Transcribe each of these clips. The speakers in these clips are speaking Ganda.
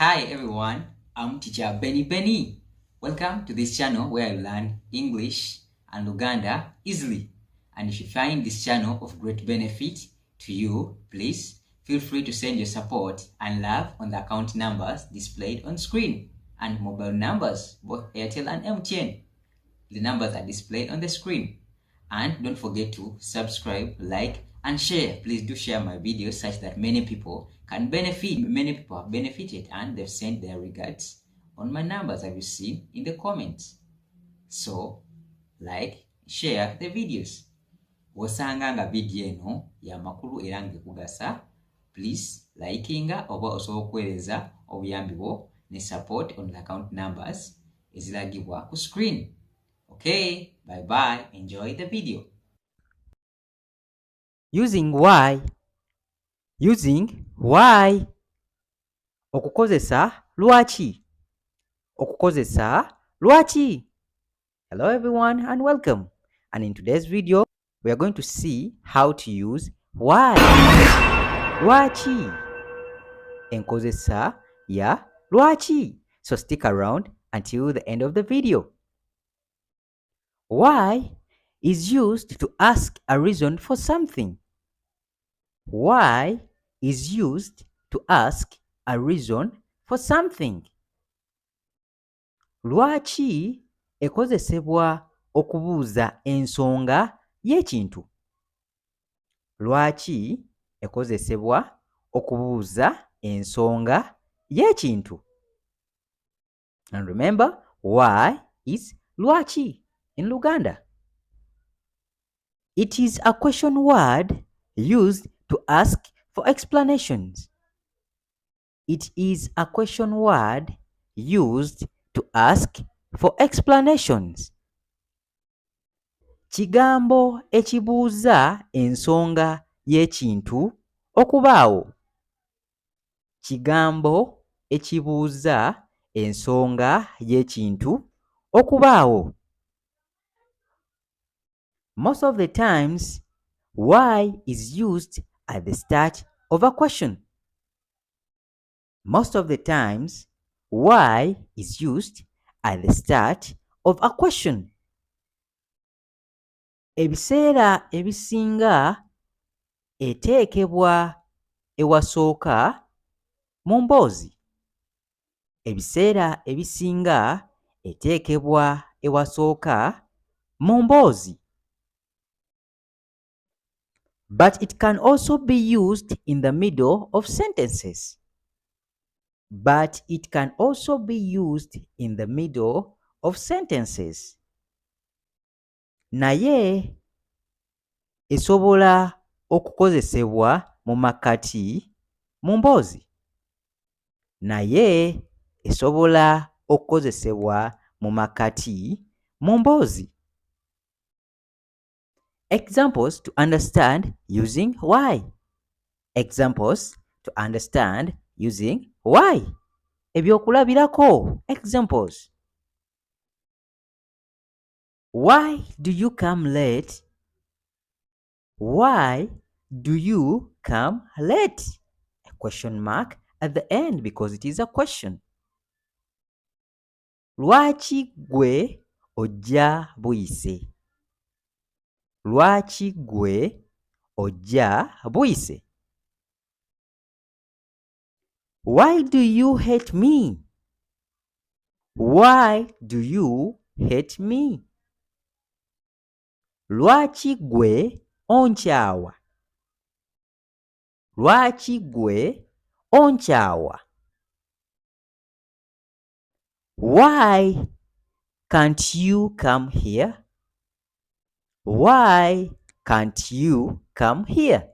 Hi everyone, I'm Teacher Benny Benny. Welcome to this channel where you learn English and Luganda easily. And if you find this channel of great benefit to you, please feel free to send your support and love on the account numbers displayed on screen and mobile numbers, both Airtel and MTN. The numbers are displayed on the screen. And don't forget to subscribe, like, and share. Please do share my videos such that many people can benefit. Many people have benefited and they've sent their regards on my numbers that you see in the comments. So, like, share the videos. Bw'osanga nga vidiyo eno ya makulu era ng'ekugasa, please likinga oba osobola okuweereza obuyambi bwo ne support on the account numbers eziragibwa ku screen. Okay, bye bye, enjoy the video. Using why. Using why. Okukozesa lwaki. Okukozesa lwaki. Hello everyone and welcome. And in today's video, we are going to see how to use why. Lwaki. Enkozesa ya lwaki. So stick around until the end of the video. Why is used to ask a reason for something. Why is used to ask a reason for something. Lwaki ekozesebwa okubuuza ensonga y'ekintu. Lwaki ekozesebwa okubuuza ensonga y'ekintu. And remember, why is lwaki in Luganda. It is a question word used to ask for explanations. It is a question word used to ask for explanations. Kigambo ekibuuza ensonga y'ekintu okubaawo. Kigambo ekibuuza ensonga y'ekintu okubaawo. Most of the times, why is used at the start of a question. Most of the times, why is used at the start of a question. Ebiseera ebisinga eteekebwa ewasooka mu mboozi. Ebiseera ebisinga eteekebwa ewasooka mu mboozi. But it can also be used in the middle of sentences. But it can also be used in the middle of sentences. Naye esobola okukozesebwa mu makkati mu mboozi. Naye esobola okukozesebwa mu makkati mu mboozi. Examples to understand using why. Examples to understand using why. Ebyokulabirako examples. Why do you come late? Why do you come late? A question mark at the end because it is a question. Lwaki ggwe ojja buyise? Lwaki ggwe ojja buyise? Why do you hate me? Why do you hate me? Lwaki ggwe onkyawa? Lwaki ggwe onkyawa? Why can't you come here? Why can't you come here?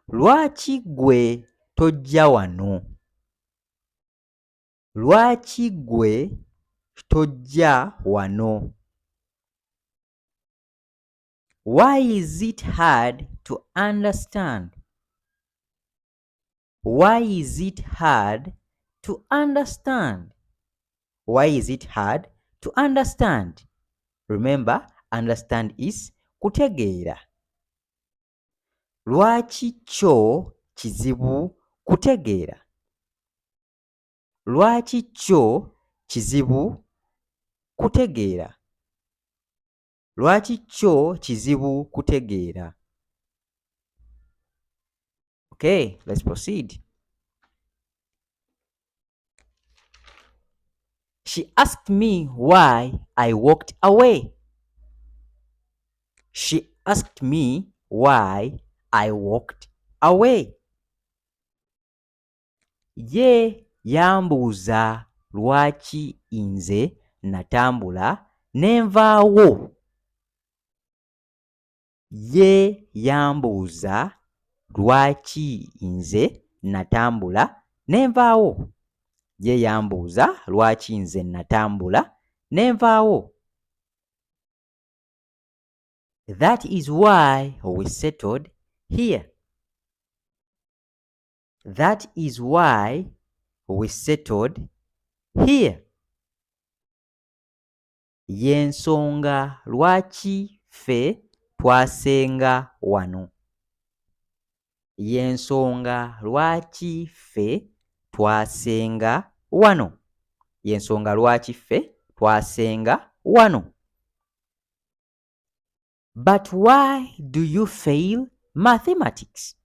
Lwaki ggwe tojja wano? Lwaki ggwe tojja wano? Why is it hard to understand? Why is it hard to understand? Why is it hard to understand? Remember, understand is kutegeera. Lwaki kyo kizibu kutegeera? Lwaki kyo kizibu kutegeera? Lwaki kyo kizibu kutegeera? Okay, let's proceed. She asked me why I walked away. She asked me why I walked away. Ye yambuuza lwaki nze natambula ne nvaawo. Ye yambuuza lwaki nze natambula ne nvaawo. Ye yambuuza lwaki nze natambula ne nvaawo. That is why we settled here. That is why we settled here. Y'ensonga lwaki ffe twasenga wano. Y'ensonga lwaki ffe twasenga wano. Y'ensonga lwaki ffe twasenga wano. But why do you fail mathematics?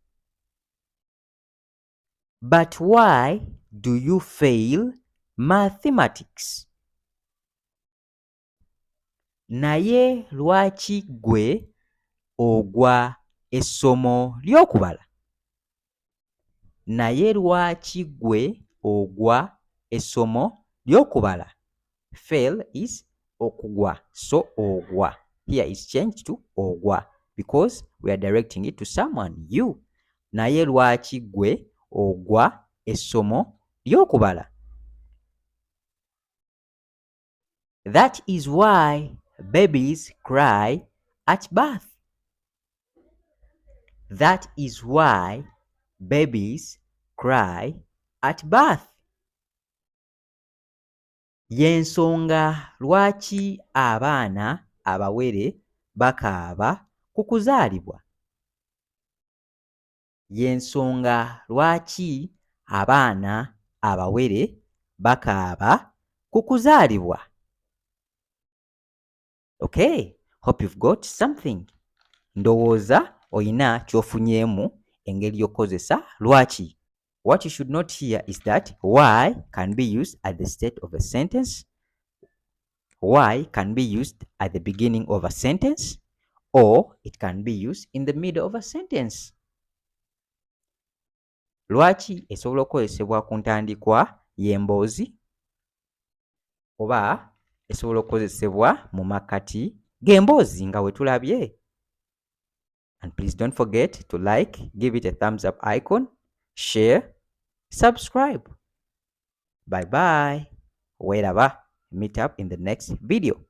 But why do you fail mathematics? Naye lwaki ggwe ogwa essomo ly'okubala? Naye lwaki ggwe ogwa essomo ly'okubala? Fail is okugwa, so ogwa. Here is changed to ogwa because we are directing it to someone, you. Naye lwaki ggwe ogwa essomo ly'okubala? That is why babies cry at birth. That is why babies cry at birth. Y'ensonga lwaki abaana abawere bakaaba ku kuzaalibwa. Y'ensonga lwaki abaana abawere bakaaba ku kuzaalibwa. Okay, hope you've got something. Ndowooza oyina ky'ofunyeemu engeri y'okukozesa lwaki. What you should note here is that why can be used at the start of a sentence, why can be used at the beginning of a sentence, or it can be used in the middle of a sentence. Lwaki esobola okukozesebwa ku ntandikwa y'emboozi oba esobola okukozesebwa mu makkati g'emboozi nga we tulabye. And please don't forget to like, give it a thumbs up icon, share, subscribe. Bye bye. Weeraba. Meet up in the next video.